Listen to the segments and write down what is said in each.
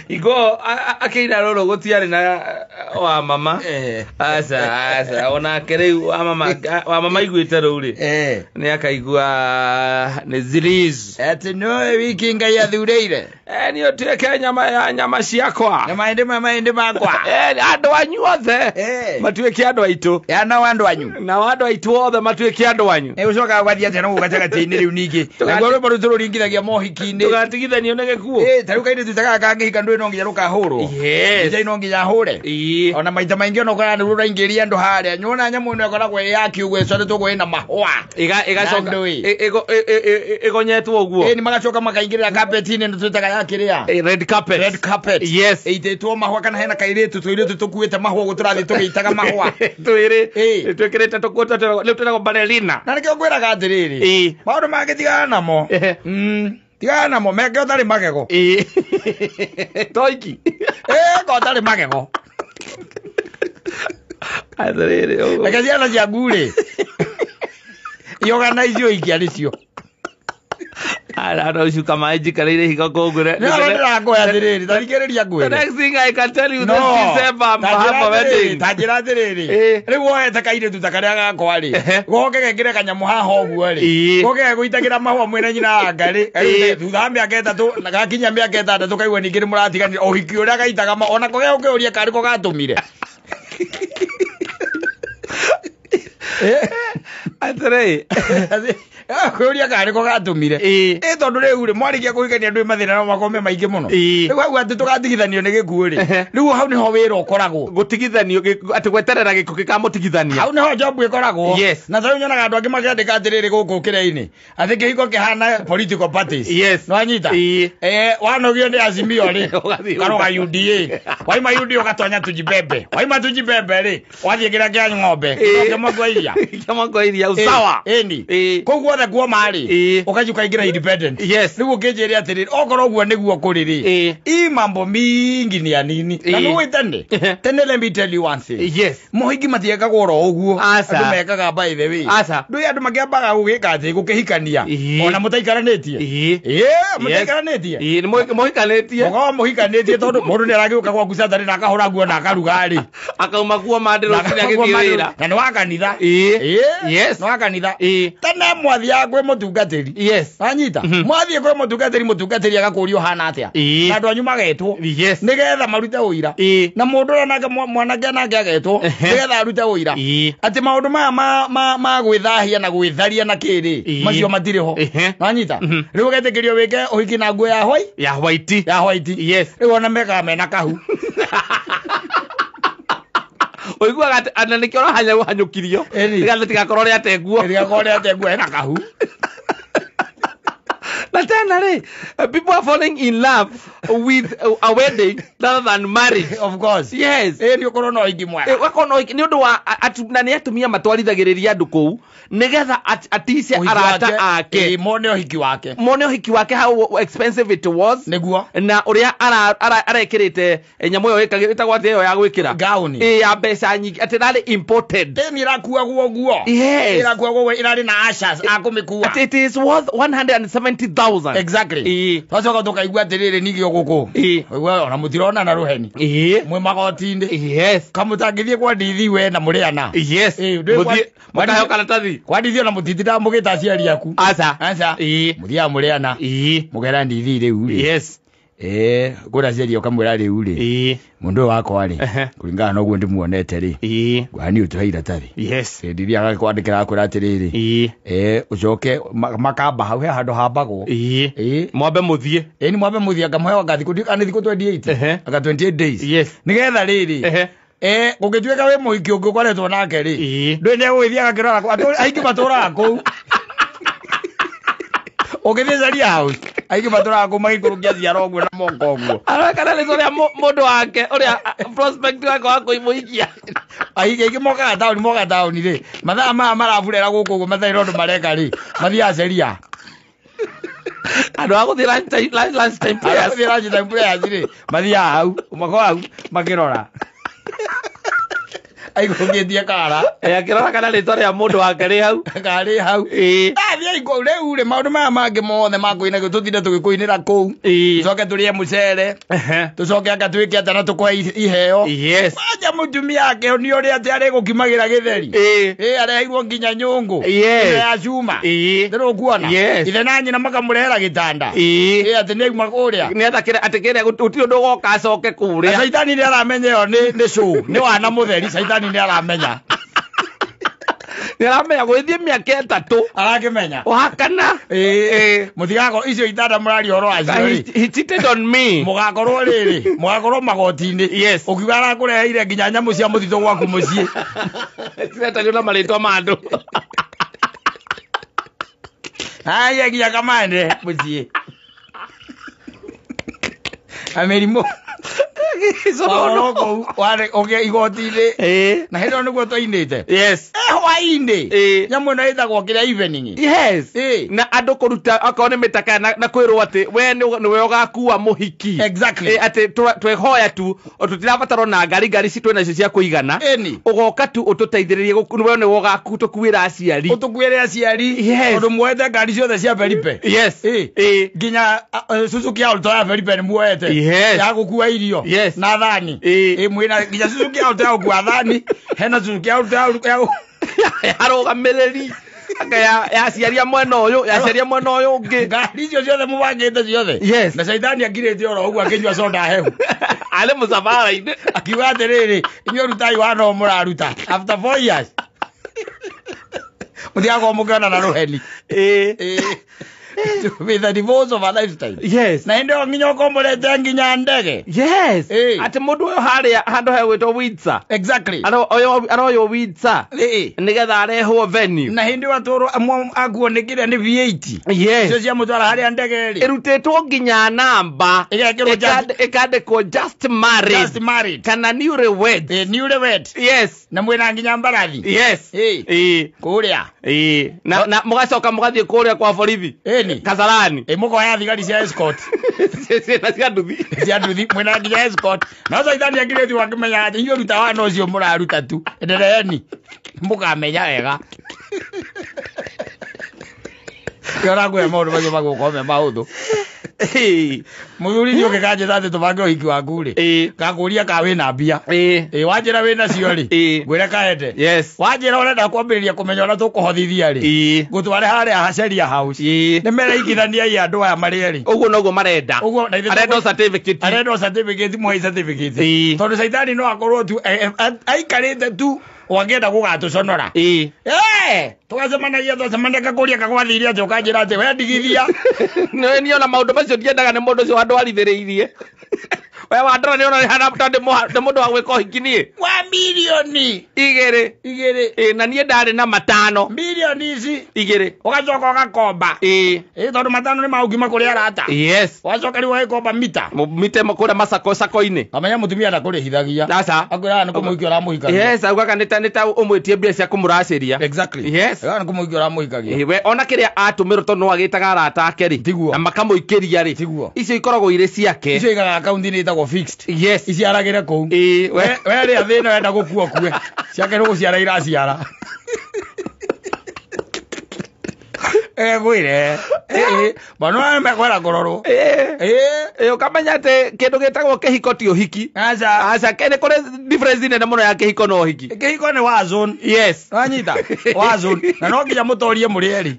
Igo akĩina rũrũ gũtiarĩ na wa mama. Aca aca onake rĩu wa mama wa mama aiguĩte rũu rĩ nĩ akaigua nĩ ziriz. Atĩ nĩwe wiki Ngai athurĩire. Nĩ ũtuĩke nyama ya nyama ciakwa. Na maĩndĩ ma maĩndĩ makwa. Andũ anyu othe matuĩke andũ aitũ. Ya nao andũ anyu. Nao andũ aitũ othe matuĩke andũ anyu. Nĩ ũcokaga ũgathiĩ atĩa na gũkũ gatagatĩ-inĩ rĩu ningĩ. Naguo rwĩmbo rũu tũrũringithagia mohiki-inĩ. Tũgatigithanio nĩ gĩkuũ. Ta rĩu kairĩtu ta gaka kangĩhika ndũĩ no nginya rũkahũrwo. Yes. DJ no nginya ahũre. Ona maita maingĩ ona ũkoraga nĩruo rũraingĩria andũ harĩa. Nĩwona nyamũ ĩno ĩkoragwo ĩ ya kiugo ĩcoretwo ũguo ĩna mahũa. Ĩgacoka Na ndũĩ. ĩgonyetwo ũguo. Ĩni magacoka makaingĩrĩra carpet-inĩ ĩno twĩtaga ya kĩrĩa. Red carpet. Red carpet. Yes. Ĩitĩtwo mahũa kana hena kairĩtu tũirĩtu tũkuĩte mahũa ũguo tũrathiĩ tũgĩitaga mahũa. Twĩrĩ. Twĩkĩrĩte tũkuo rĩu twĩtagwo ballerina. Na nĩkĩo ngwĩraga atĩrĩrĩ. Maũndũ mangĩ tigana namo. Tigana namo meke ũtarĩ magego. Toiki. Ko ũtarĩ magego. Atĩrĩrĩ. Reke ciana ciaku rĩ. Iorganize ũhiki arĩ cio. Ara ucuka maĩ njikarĩire ihiga kũngũre. Nĩ ũrĩa ndĩrakũhe atĩrĩrĩ, ta thikĩrĩria ngwĩre. The next thing I can tell you this December I'm have a wedding. Ta njĩra atĩrĩrĩ, rĩu woete kairĩtu ta karĩa gakwa rĩ, goke gekĩre kanyamũ haha ũguo rĩ, goke gegũitagĩra mahũa mwĩna nyina anga rĩ, thutha wa mĩaka 3 na gakinya mĩaka 6 kaigua ningĩ nĩ mũratiganire, ũhiki ũrĩa gaitaga ona ko ũkĩũria karĩ ko gatũmire. Atĩrĩ. Kwĩũria karĩ ko gatũmire. Tondũ rĩu rĩ mwarĩkia kũhikania ndũĩ mathĩna no makorwo me maingĩ mũno. Rĩu hau atĩ tũgatigithanio nĩ gĩkuũ rĩ, rĩu hau nĩho wĩra ũkoragwo. Gũtigithanio atĩ gweterera gĩkuũ gĩkamũtigithania. Hau nĩho job ĩkoragwo. Yes. Na tarĩu nyonaga andũ angĩ makĩandĩka atĩrĩrĩ gũkũ kĩrĩa-inĩ atĩ kĩhiko kĩhana political parties. Yes. Nĩwanyita? Wanogio nĩ Azimio rĩ, ũkaroga UDA. Waima UDA ũgatonya Tujibembe. Waima Tujibembe rĩ, wathiĩ kĩrĩa kĩa ng'ombe. Kĩmwe kwa iria. Kĩmwe kwa iria usawa. Ĩni. Kũu guothe kuoma rĩ, ũgathiĩ ũkaingĩra independent. Yes. Rĩu ũkĩnjĩre atĩrĩrĩ, okorwo ũguo nĩguo kũrĩ rĩ, ii mambo mingi ni ya nini. Na nĩũĩ tene. Tene let me tell you one thing. Yes. Mohiki matiekagwo oro ũguo. Aca. Andũ mekaga by the way. Aca. Ndũĩ andũ makĩambaga gũgĩka atĩ gũkĩhikania. Ona mũtaikaranĩtie. Mũtaikaranĩtie. Nĩ mũhikanĩtie. Mũkorwo mũhikanĩtie tondũ mũndũ nĩ aragĩũka gwaku Saturday na akahũra nguo na akaruga rĩ. Akauma kuo Monday rũcinĩ agĩthiĩ wĩra. Na nĩ wa kanitha. Yes. Nĩ wa kanitha. Tene mwathiaga kwĩ mũtungatĩri. Yes. Wanyita? Mwathiĩ kwĩ mũtungatĩri, mũtungatĩri agakũria ũhana atĩa. Na andũ anyu magetwo. Yes. Nĩgetha marute ũira. Na mũndũ ũrĩa nake mwanake nake agetwo nĩgetha arute ũira. Atĩ maũndũ maya ma gwĩthahia na gwĩtharia na kĩrĩ, macio matirĩ ho. Wanyita? Rĩu ũgetĩkĩrio wĩke ũhiki na nguo ya white. Ya white. Ya white. Yes. Rĩu ona mekaga mena kahu. Ũiguaga atĩ na nĩkĩo ũrahanyũkirio. Nĩgetha rĩtigakorwo rĩate nguo. Rĩtigakorwo rĩate nguo hena kahu. Na tena rĩ, people are falling in love with a wedding rather than marriage. Of course. Yes. Nĩ ũkorwo na ũhiki mwega. Ũgakorwo na ũhiki nĩ ũndũ wa na nĩ atumia matwarithagĩrĩria andũ kũu nĩgetha atice arata ake. Mone ũhiki wake. Mone ũhiki wake how expensive it was. Nĩguo. Na ũrĩa arekĩrĩte nyamũ ĩyo ĩtagwo atĩa ĩyo ya gwĩkĩra. Gauni. Ya mbeca nyingĩ atĩ ĩrarĩ imported. Ĩni ĩrakuagwo ũguo. Yes. Ĩrakuagwo ũguo ĩrarĩ na ushers a kũmĩkua. Atĩ it is worth 170,000. Exactly. Twacoka tũkaigua atĩrĩrĩ ningĩ gũkũ. Ũigua ona mũtironana rũheni. Mwĩ magoti-inĩ. Yes. Kamũtangĩthiĩ kwa ndithi we na mũrĩ ana. Yes. Mũthiĩ mũkaheo karatathi. Kwa ndithi ona mũtitindaga mũgĩta aciari aku. Aca. Aca. Mũthiaga mũrĩ ana. Mũkera ndithi rĩu rĩ. Yes. Kwĩra aciari ũkamwĩra rĩu rĩ. Mũndũ ũyũ wakwa rĩ, kũringana na ũguo ndĩmuonete rĩ, ngwani ũtũhe iratathi. Yes. Ndithi agagĩkwandĩkĩra akwĩra atĩrĩrĩ, ũcoke makamba hau he handũ hambagwo. Mwambe mũthiĩ. Nĩ mwambe mũthiĩ akamũhe anga thikũ kana thikũ 28. Anga 28 days. Yes. Nĩgetha rĩrĩ, gũgĩtuĩka wĩ mũhiki ũngĩ ũkoretwo nake rĩ, ndũĩ nĩegũgĩthiĩ agakĩrora aingĩ matũraga kũu. Ũgĩthiĩ Caria House, aingĩ matũraga kũu magĩikũrũkia ciara ũguo na moko ũguo. Areka na rĩtwa rĩa mũndũ wake, ũrĩa prospect wake wa kũmũhikia. Aingĩ mokaga taũni, mokaga taũni rĩ, mathaa maya maraburera gũkũ ũguo matarĩ na ũndũ mareka rĩ, mathiaga Caria. Andũ a gũthiĩ lunch time prayers. Andũ a gũthiĩ lunch time prayers rĩ, mathiaga hau, makoragwo hau makĩrora. Aikũrũkĩtie kara. Akĩrora kana rĩtwa rĩa mũndũ wake rĩ hau. Karĩ hau. Athiĩ Caria kũu rĩu rĩ maũndũ maya mangĩ mothe ma kũina tũtinde tũgĩkũinĩra kũu. Tũcoke tũrĩe mũcere. Tũcoke anga twĩke atĩa na tũkũhe iheo. Yes. Wanja mũtumia akĩonio ũrĩa atĩ arĩgũkimagĩra gĩtheri. Areheirwo nginya nyũngũ. Yes. Ĩno ya cuma. Ndĩrũkuona. Yes. Ithe na nyina makamũrehera gĩtanda. Atĩ nĩauma kũrĩa. Nĩ atĩ kĩrĩa gũtirĩ ũndũ ũgoka acoke kũrĩa. Na Caitani nĩ aramenya ĩyo nĩ show. Nĩ wana mũtheri. Caitani nĩ aramenya. Nĩ aramenya gũgĩthiĩ mĩaka 3. Arakĩmenya. Wakana. Mũtigakorwo icio itanda mũraria ũhoro wacio rĩ. He cheated on me. Mũgakorwo rĩrĩ, mũgakorwo magoti-inĩ. Yes. Ũkiuga arakũreheire nginya nyamũ cia mũtitũ gwaku mũciĩ. Ciretanio na marĩtwa ma andũ. Haya nginya kamande mũciĩ. Amĩrimũ. Wakorwo kũu, warĩ ũgĩe igoti-inĩ. Na hĩndĩ ĩyo nĩguo twainĩte. Yes. Hwaĩ-inĩ. Nyamũ ĩno ĩtagwo kĩrĩa evening. Yes. Na andũ kũruta okorwo nĩ mĩtaka na kwĩrwo atĩ we nĩwe ũgakua mũhiki. Exactly. Atĩ twehoya tu, tũtirabatarwo na ngari citũ nacio cia kũigana. Ũgoka tu ũtũteithĩrĩrie we nĩwe ũgatũkuĩra aciari. Ũtũkuĩre aciari. Yes. Tondũ muoete ngari ciothe cia Felipe. Yes. Nginya Suzuki Alto ya Felipe nĩ muoete. Yes. Ya gũkua irio. Yes. Na thani. Mwĩna nginya Suzuki Alto ya gũkua thani. Hena Suzuki Alto ya arũgamĩrĩri. Anga ya aciari a mwena ũyũ, ya aciari a mwena ũyũ ũngĩ. Ngari icio ciothe mũbangĩte ciothe. Yes. Na Caitani akirĩte oro ũguo akĩnyua soda hehu. Arĩ mũcabara-inĩ. Akiuga atĩrĩrĩ, inyuĩ rutai wa no mũraruta. After 4 years. Mũtigakorwo mũkĩona na rũheni. With the divorce of a lifetime. Yes. Na hĩndĩ ĩyo nginya ũkomborete nginya ndege. Yes. Atĩ mũndũ ũyũ harĩa handũ hegwĩtwo Windsor. Exactly. Aroywo Windsor. Nĩgetha arehwo venue. Na hĩndĩ ĩyo atwarwo akuo nĩ kĩrĩa nĩ V8. Yes. Icio cia mũtwara harĩa ndege rĩ. Ĩrutĩtwo nginya namba. Ĩgekĩrwo Ĩkandĩkwo just married. Just married. Kana newly wed. Newly wed. Yes. Na mwĩna nginya mbarathi. Yes. Kũrĩa. Na mũgacoka mũgathiĩ kũrĩa kwa borithi. Kasarani. Mũkoya thigari cia escort. Ciana cia nduthi. Cia nduthi, mwĩna nginya escort. No Caitani akirĩte akĩmenya atĩ inyuĩ ruta wana ũcio mũraruta tu. Endereeni. Mũkamenya wega. Kĩora ngwĩra maũndũ macio magũkorwo me mahũthũ. Mũthuri nĩ ũngĩkanjĩta atĩ tũbange ũhiki waku rĩ. Ngakũria ka wĩna mbia. Wanjĩra wĩna cio rĩ. Ngwĩre kaende. Yes. Wanjĩra ũrenda kwambĩrĩria kũmenya ũrĩa tũkũhothithia rĩ. Ngũtware harĩa Sheria House. Nĩ mereigithania i andũ aya marĩ erĩ. Ũguo noguo marenda. Ũguo na ithuĩ Arenda certificate. Arenda certificate mũhe certificate. Tondũ Caitani no akorwo tu aikarĩte tu wangĩenda gũgatũconora. Tũgacemanagia twacemania ngakũria kagwathire atĩ ũkanjĩra atĩ we ndigithia. Nĩ niĩ ona maũndũ macio ndiendaga nĩ mũndũ ũcio wandwarithĩrĩirie. We wandora nĩ ona hana ta ndĩ mũndũ wa gwĩka ũhiki niĩ. Wa mirioni igĩrĩ. Igĩrĩ. Na niĩ ndarĩ na 5. Mirioni ici igĩrĩ. Ũgacoka ũgakomba. Tondũ 5 nĩ maũngima kũrĩ arata. Yes. Wacoka rĩu ũgagĩkomba mita. Mite kũrĩa macako sako-inĩ. Kamenya mũtumia ndakũrĩhithagia. Aca. Akwĩraga nĩ kũmũhikia ũramũhikagia. Yes, augaga nĩ ta ũmwĩtie mbia cia kũmũracĩria. Exactly. Yes. Augaga nĩ kũmũhikia ũramũhikagia. We ona kĩrĩa atũmĩrwo tondũ no agĩtaga arata ake rĩ. Tiguo. Na makamũikĩria rĩ. Tiguo. Icio ikoragwo irĩ ciake. Icio igaga akaunti-inĩ ĩtagwo fixed. Yes. Iciaragĩre kũu. We rĩa thĩna wenda gũkua kue. Ciake nĩ gũciara iraciara. Ngwĩre. Mwana wa mekwenda kũrorwo. Ũkamenya atĩ kĩndũ gĩtagwo kĩhiko ti ũhiki. Aca. Aca, nĩ kũrĩ difference nene mũno ya kĩhiko na ũhiki. Kĩhiko nĩ war zone. Yes. Wanyita? War zone. Na no nginya mũtorie mũrĩ erĩ.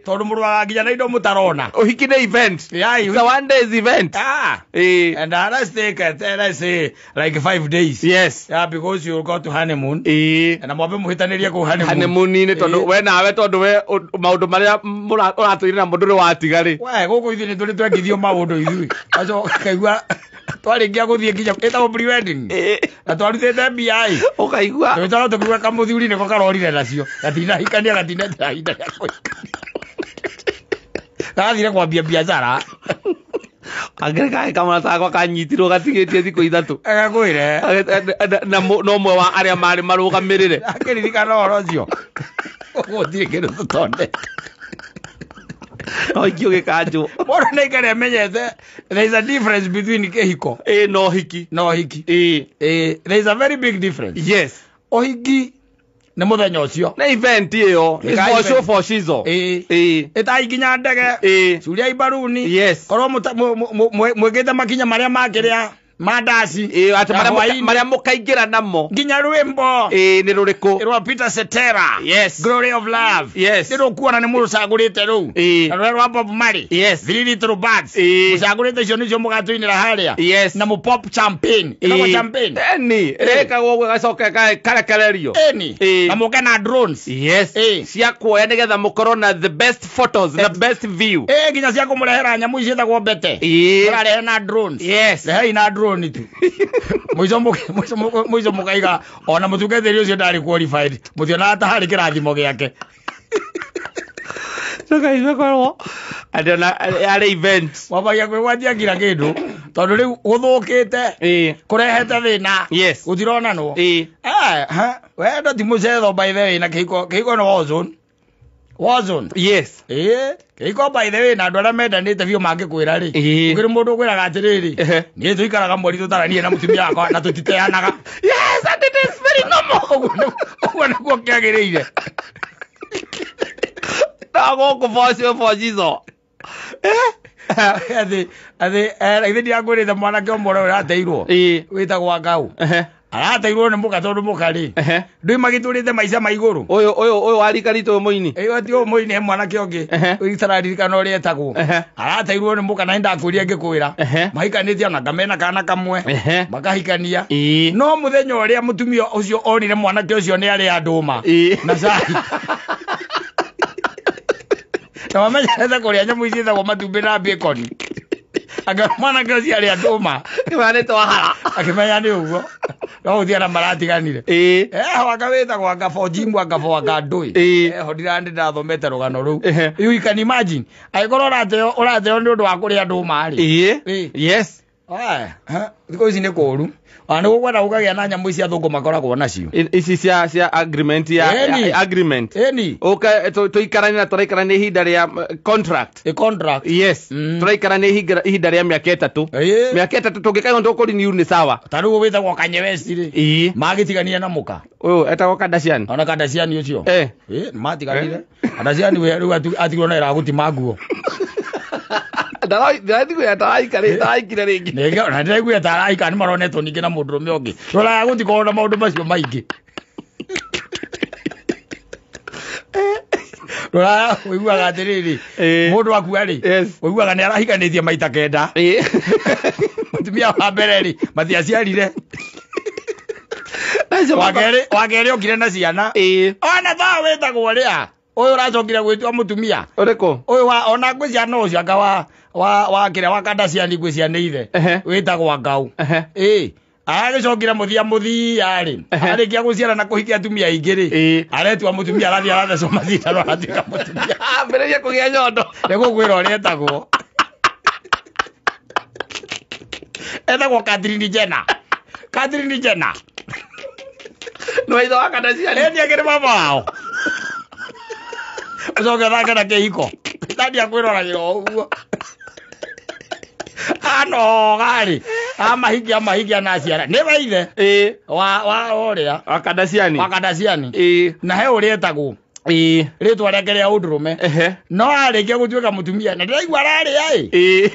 Tondũ mũrũaga nginya na indo mũtarona. Ũhiki nĩ event. Yeah, It's a one days event. And let's take it, let's say like 5 days. Yes. Yeah, because you go to honeymoon. Na mwambe mũhĩtanĩrie kũu honeymoon. Honeymoon-inĩ tondũ we nawe tondũ we maũndũ marĩa ũratũire na mũndũ nĩ watiga rĩ. We gũkũ ithuĩ nĩ tũrĩ twekithio maũndũ ithuĩ. Gacoka kaigua twarĩkia gũthiĩ nginya ĩtagwo pre-wedding. Na twarutĩte mbia ĩ. Ũkaigua. Tũgĩtwarwo tũkiuga kamũthuri nĩko karorire nacio. Gatinahikania gatinetera ihinda rĩa kũhikania. Gathire kwambia biacara. Angĩrĩ kaĩ kamwana takwa kanyitirwo gatigĩtie thikũ 3. Agakwĩre. Na no ũmwe wa arĩa marĩ marũgamĩrĩre. Akĩririkana ũhoro ũcio. Gũtirĩ kĩndũ tũtonete. No ingĩ ũgĩkanjwo. Mũndũ nĩ aikare amenyete there is a difference between kĩhiko na ũhiki. Na ũhiki. There is a very big difference. Yes. Ũhiki Nĩ mũthenya ũcio. Nĩ event ĩyo. It's for show for shizo. Ĩĩ. Ĩtai nginya ndege. Ĩĩ. Curiai mbaruni. Yes. Korwo mwĩkĩte makinya marĩa makĩrĩa mandaci. Ĩĩ, atĩ marĩa mũkaingĩra namo. Nginya rwĩmbo. Ĩĩ, nĩ rũrĩkũ? Rwa Peter Cetera. Yes. Glory of Love. Yes. Nĩ rũkuona nĩ mũrũcagũrĩte rũu. Ĩĩ. Na rũrĩa rwa Bob Marley. Yes. Three Little Birds. Ĩĩ. Mũcagũrĩte icio nĩcio mũgatũinĩra harĩa. Yes. Na mũ pop champagne. Ĩtagwo champagne. Eni. Ĩrĩkagwo ũguo ĩgacoka ĩkarekererio. Eni. Ĩĩ. Na mũke na drones. Yes. Ĩĩ. Cia kuoya nĩgetha mũkorwo na the best photos, the best view. Ĩĩ, nginya cia kũmũrehera nyamũ ici ciĩtagwo mbete. Ĩĩ. Mũrarehe na drones. Yes. Rehei na drone tu. Mũico mũkaiga ona mũtungatĩri ũcio ndarĩ qualified. Mũtionaga ta harĩ kĩrathimo gĩake. Coka imekorwo atĩ ona yarĩ event. Wambagia kwĩgwatia nginya kĩndũ tondũ rĩu gũthũkĩte. Ĩĩ. Kũrehete thĩna. Yes. Gũtironanwo. Ĩĩ. Wendo ti mũcetho by the way na kĩhiko nĩ warzone. Warzone. Yes. Ĩĩ. Kĩhiko by the way na andũ arĩa mendanĩte biũ mangĩkwĩra rĩ. Ĩĩ. Gũkĩrĩ mũndũ ũkwĩraga atĩrĩrĩ. Niĩ tũikaraga mweri tũtaranie na mũtumia wakwa na tũtiteanaga. Yes, and it is very normal. Ũguo nĩguo kĩagĩrĩire. Na gũkũ for shizo. Atĩ ithe ndiakwĩrĩte mwanake ũmwe ũrĩa ũrateirwo. Ĩĩ. Wĩtagwo Ngau. Arateirwo nĩ mũka tondũ mũka rĩ. Ndũĩ magĩtũrĩte maica ma igũrũ. Ũyũ wa rika ritũ mũini. Ĩĩ, ti ũyũ mũini, he mwanake ũngĩ. Itararirikana ũrĩa etagwo. Arateirwo nĩ mũka na nĩndakwĩrire ngĩkwĩra. Mahikanĩtie ona ngamena kana kamwe. Makahikania. No mũthenya ũrĩa mũtumia ũcio onire mwanake ũcio nĩ arĩa ndũma. Na cai. Na mamenyerete kũrĩa nyamũ ici ciĩtagwo matumbĩ na bacon. Anga mwanake ũcio arĩa ndũma. Kĩmanĩte wahara. Akĩmenya nĩ ũguo. No gũthiĩ na maratiganire. Ĩĩ. Anga wĩtagwo anga for Jim anga for anga ndũĩ. Ĩĩ. Eho ndĩrathomete rũgano rũu. You can imagine. Angĩkorwo ũrateo nĩ ũndũ wa kũrĩa ndũma rĩ. Ĩĩ. Yes. Thikũ ici nĩ kũũru. Ona nĩ gũkwenda gũkagĩa na nyamũ ici athũngũ makoragwo nacio. Ici cia agreement ya agreement. Ĩni. Ũka tũikaranie na tũraikarania ihinda rĩa contract. A contract. Yes. Tũraikarania ihinda rĩa mĩaka 3. Mĩaka 3 tũngĩkaigua tũkũrenew nĩ sawa. Ta rĩu wĩtagwo Kanye West rĩ. Ĩĩ. Magĩtigania na mũka. Ũyũ etagwo Kardashian. Ona Kardashian ũcio. Ĩĩ, nĩmatiganire. Kardashian we rĩu atigirwo na ĩragũtima nguo. Ndaraiguire taraikire rĩngĩ. Na ndĩraiguire taraika nĩ maronetwo ningĩ na mũndũrũme ũngĩ. Rũraya gũtikoragwo na maũndũ macio maingĩ. Rũraya ũiguaga atĩrĩrĩ, mũndũ akua rĩ, ũiguaga nĩ arahikanĩtie maita 9. Mũtumia wa mbere rĩ, matiaciarire. Wa kerĩ okire na ciana. Ona thaa wĩtagwo rĩa. Ũyũ ũracokire gwĩtua mũtumia. Ũrĩkũ? Ũyũ wa ona ngwĩ ciana ũcio anga wa kĩrĩa wa Kardashian ngwĩ ciana ithe. Wĩtagwo Ngau. Ĩĩ. Aragĩcokire mũthia rĩ. Arĩkia gũciara na kũhikia atumia aingĩ rĩ. Aretua mũtumia arathiĩ arathecwo macindano aratuĩka mũtumia. Ambĩrĩria kũgĩa nyondo. Nĩ gũkwĩra ũrĩa etagwo. Etagwo Catherine Jenner. Catherine Jenner. Nĩ ithe wa Kardashian. Ĩĩ akĩrĩ baba wao. Ũcoke ũthake na kĩhiko. Ndathia kwĩroragĩra o ũguo. Anoga rĩ. Amahikia na ciara. Nĩ wa ithe. Ĩĩ. Wa ũrĩa. Wa Kardashian. Wa Kardashian. Ĩĩ. Na he ũrĩa etagwo. Ĩĩ. Rĩtwa rĩake rĩa ũndũrũme. No arĩkia gũtuĩka mũtumia na ndĩraigua ararĩa ĩ. Ĩĩ.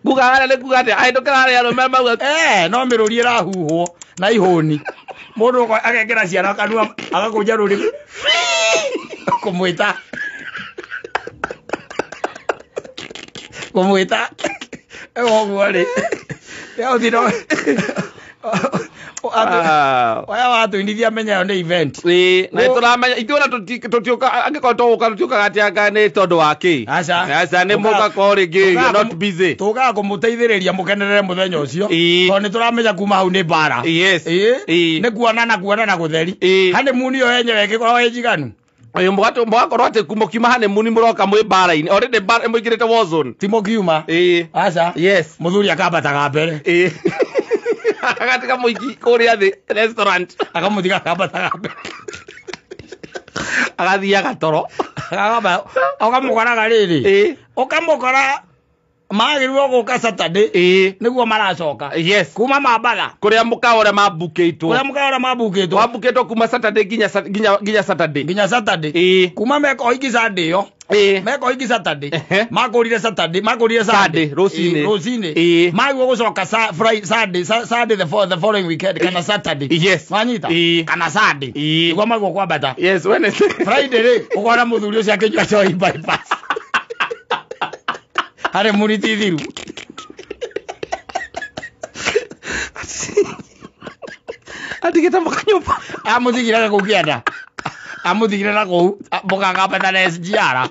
Kuga harĩa nĩ kuga atĩa? Ahĩtũkĩra harĩa arũme mauga. No mĩrũri ĩrahuhwo na ihũni. Mũndũ agekĩra ciana kanua agakũnja rũrĩmĩ. Kũmwĩta. Kũmwĩta. Ũguo rĩ. Oya watũinithia menya ĩyo nĩ event. Ĩĩ, na tũramenya ithuĩ ona tũtiũka angĩkorwo tũgũka tũtiũkaga atĩ anga nĩ tondũ wa kĩ. Aca. Aca nĩ mũgakorwo rĩngĩ you're not busy. Tũkaga kũmũteithĩrĩria mũkenerere mũthenya ũcio. Tondũ nĩ tũramenya kuma hau nĩ mbara. Yes. Ĩĩ. Nĩ kuonana gũtheri. Honeymoon ĩyo yenyewe ĩngĩkorwo ĩ njiganu. Oyo mũgakorwo atĩ mũkiuma honeymoon mũroka mwĩ mbara-inĩ. Already mũingĩrĩte war zone. Ti mũkiuma. Ĩĩ. Aca. Yes. Mũthuri akambataga mbere. Ĩĩ. Agatiga mũingĩ kũrĩa thĩ restaurant. Akamũtiga akambataga mbere. Agathiaga toro. Ũkamũkoraga rĩrĩ. Ĩĩ. Ũkamũkora Magĩrĩirwo gũka Saturday. Ĩĩ. Nĩguo maracoka. Yes. Kuma Mambatha. Kũrĩa mũkawa ũrĩa mambukĩtwo. Kũrĩa mũkawa ũrĩa mambukĩtwo. Wambukĩtwo kuma Saturday nginya nginya Saturday. Nginya Saturday. Ĩĩ. Kuma meka ũhiki Sunday ĩyo. Ĩĩ. Meka ũhiki Saturday. Ehe. Makũrire Saturday, makũrire Sunday, rũcinĩ. Ĩĩ, rũcinĩ. Ĩĩ. Magĩrĩirwo gũcoka Friday, Sunday, Sunday the following weekend kana Saturday. Yes. Wanyita? Ĩĩ. Kana Sunday. Ĩĩ. Nĩguo magĩrĩirwo kwambata. Yes, Wednesday. Friday rĩ, ũkona mũthuri ũcio akĩnyua njohi bypass. Harĩ mũriti thiru. Atigĩte mũkanyũmba. Amũthigire na kũu kĩanda. Amũthigire na kũu, mũkakambata na SGR.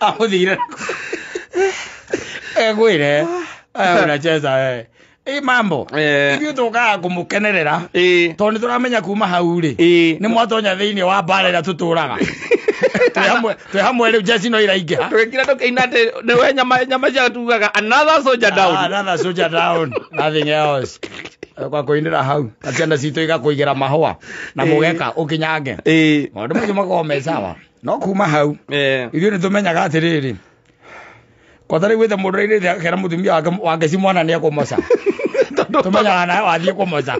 Amũthigire na kũu. Egwĩre, unacheza wewe. Ĩ mambo. Ithuĩ tũkaga kũmũkenerera. Ĩĩ. Tondũ nĩ tũramenya kuma hau rĩ. Ĩĩ. Nĩ mwatonya thĩinĩ wa mbara ĩrĩa tũtũraga. Twĩ hamwe rĩu jeci no iraingĩha. Tũgĩkira tũkĩina atĩ nĩwe nyama cia tugaga another soldier down. Another soldier down. Nothing else. Kwa kũinĩra hau na ciana citũ igakũigĩra mahũa na mũgeka ũkinyange. Ĩĩ. Maũndũ macio makoragwo me sawa. No kuma hau ithuĩ nĩ tũmenyaga atĩrĩrĩ, kwata rĩu wĩte mũndũ ũrairĩte akera mũtumia wake wake si mwana nĩ ekũmoca. Tũmenyaga nawe wathiĩ kũmoca.